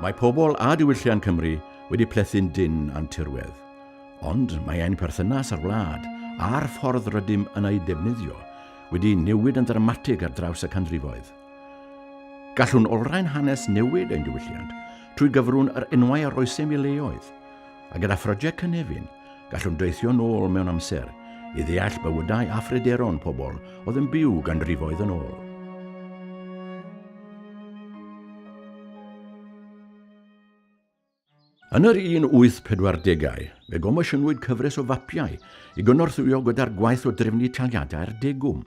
Mae pobl a diwylliant Cymru wedi plethu'n dynn â'n tirwedd. Ond mae ein perthynas â'r wlad a'r ffordd rydym yn ei defnyddio wedi newid yn ddramatig ar draws y canrifoedd. Gallwn olrhain hanes newid ein diwylliant trwy gyfrwng yr enwau a roesem i leoedd, a gyda Phroject Cynefin, gallwn deithio nôl mewn amser i ddeall bywydau a phryderon pobl oedd yn byw ganrifoedd yn ôl. Yn yr 1840au, fe gomisiynwyd cyfres o fapiau i gynorthwyo gyda'r gwaith o drefnu taliadau'r degwm.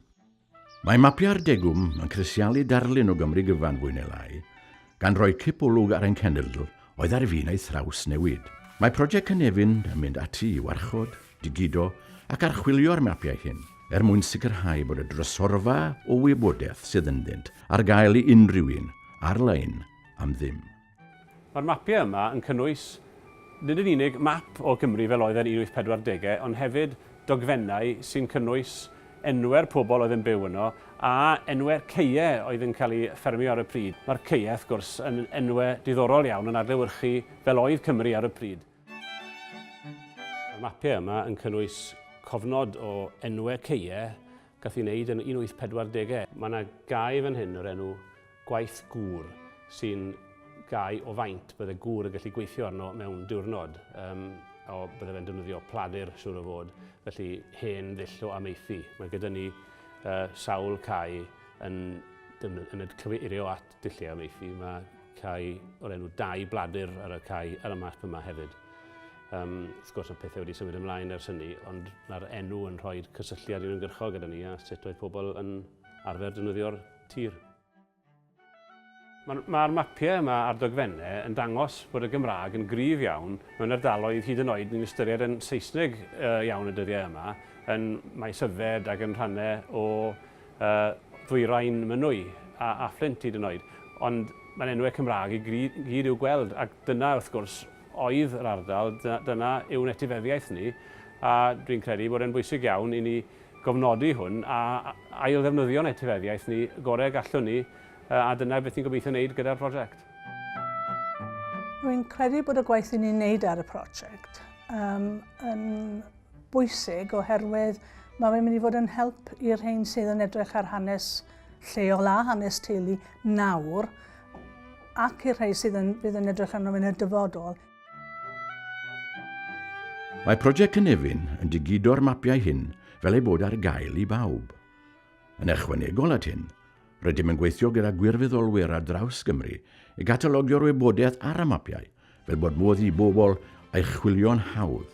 Mae mapiau'r degwm yn crisialu darlun o Gymru gyfan fwy neu lai, gan roi cipolwg ar ein cenedl oedd ar fin ei thrawsnewid. Mae Prosiect Cynefin yn mynd ati i warchod, digido ac archwilio'r mapiau hyn er mwyn sicrhau bod y drysorfa o wybodaeth sydd ynddynt ar gael i unrhyw un, ar-lein, am ddim. Mae'r mapiau yma yn cynnwys nid yn unig map o Gymru fel oedd e'n 1840au, ond hefyd dogfennau sy'n cynnwys enwau'r pobl oedd yn byw yno a enwau'r caeau oedd yn cael eu ffermio ar y pryd. Mae'r caeau, wrth gwrs, yn enwau diddorol iawn, yn adlewyrchu fel oedd Cymru ar y pryd. Mae'r mapiau yma yn cynnwys cofnod o enwau caeau gath ei wneud yn 1840au. Mae yna gae fan hyn o'r enw Gwaith gŵr, sy'n gae o faint bydde gŵr yn gallu gweithio arno mewn diwrnod. Um, o, bydde fe'n defnyddio pladur, siŵr o fod, felly hen ddull o amaethu. Mae gyda ni uh, sawl cae yn, yn y cyfeirio at dulliau amaethu. Mae cae o'r enw dau bladur ar y cae ar y map yma hefyd. Um, wrth gwrs, mae pethau wedi symud ymlaen ers hynny, ond mae'r enw yn rhoi cysylltiad uniongyrchol gyda ni a sut oedd pobl yn arfer defnyddio'r tir. Mae'r ma mapiau yma a'r dogfennau yn dangos bod y Gymraeg yn gryf iawn mewn ardaloedd hyd yn oed ni'n ystyried yn Saesneg uh, iawn y dyddiau yma, yn Maes Yfed ac yn rhannau o uh, ddwyrain Mynwy a, a Fflint hyd yn oed. Ond mae'n enwau Cymraeg i gyd i'w gweld, ac dyna wrth gwrs oedd yr ardal, dyna yw'n etifeddiaeth ni, a dwi'n credu bod e'n bwysig iawn i ni gofnodi hwn a ail-ddefnyddio'n etifeddiaeth ni gorau y gallwn ni, a dyna beth ni'n gobeithio wneud gyda'r prosiect. Rwy'n credu bod y gwaith i ni'n wneud ar y prosiect um, yn bwysig oherwydd mae fe'n mynd i fod yn help i'r rhain sydd yn edrych ar hanes lleol a hanes teulu nawr ac i'r rhai sydd yn, fydd yn edrych arno yn y dyfodol. Mae Prosiect Cynefin yn digido'r mapiau hyn fel eu bod ar gael i bawb. Yn ychwanegol at hyn, rydym yn gweithio gyda gwirfoddolwyr ar draws Gymru i gatalogio'r wybodaeth ar y mapiau fel bod modd i bobl ei chwilio'n hawdd.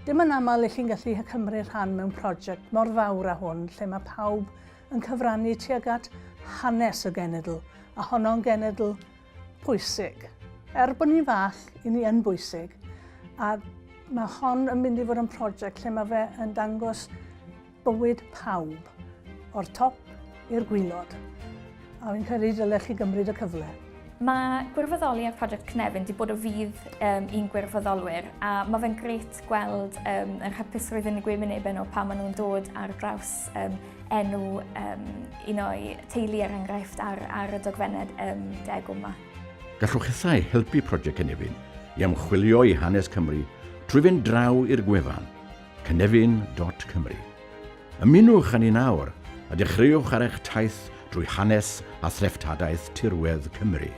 Dim yn aml i chi'n gallu cymryd rhan mewn prosiect mor fawr â hwn lle mae pawb yn cyfrannu tuag at hanes y genedl, a honno'n genedl pwysig. Er bod ni'n fach, i ni yn bwysig, a mae hon yn mynd i fod yn prosiect lle mae fe yn dangos bywyd pawb, o'r top i'r gwylod. A fi'n credu dylech chi gymryd y cyfle. Mae gwirfoddoli ar Project Cynefin wedi bod o fudd um, i'n gwirfoddolwyr a mae fe'n gret gweld um, yr hapusrwydd yn y gwynebau nhw pan maen nhw'n dod ar draws um, enw um, un o'i teulu er enghraifft ar, ar y dogfennau um, degwm yma. Gallwch hithau helpu Prosiect Cynefin i ymchwilio i hanes Cymru trwy fynd draw i'r gwefan cynefin.cymru. Ymunwch â ni nawr a dechreuwch ar eich taith drwy hanes a threftadaeth tirwedd Cymru.